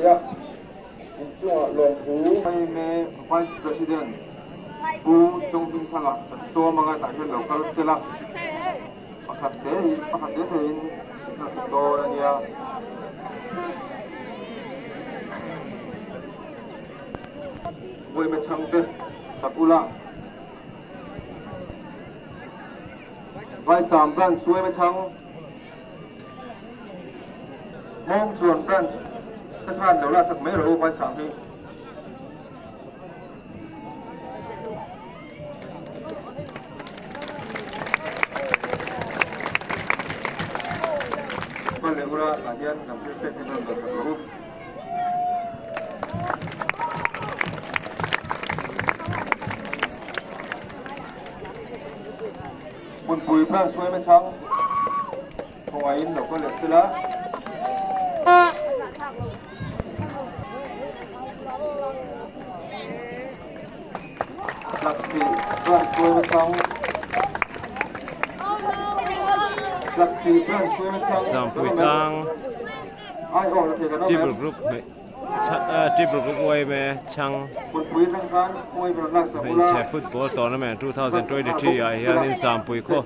thei a, inchungah lawmthu. Yma Vice President Pu Chawngchungthanga kan sawm anga tah hian lo kal sela, pakhat te pakhat te theiin in rawn dawn a nia. Yma chhangte sak ula. Vaisam Branch Yma chhang Hmawngchuan Branch te khan lo laksak mai rawh u Vaisam hi. Hman leh ula tah hian kan thil hriat hi rawn dawt sak rawh u. Hmunpui branch suaima chhang khawngaihin lo kal leh sela. Tlakthih branch suaima chhang Tlakthih branch suaima chhang Zampui tlang Triple group hmeh Triple group yma chhang hmeichhe football tournament 2023 ah hianin Zampui khaw.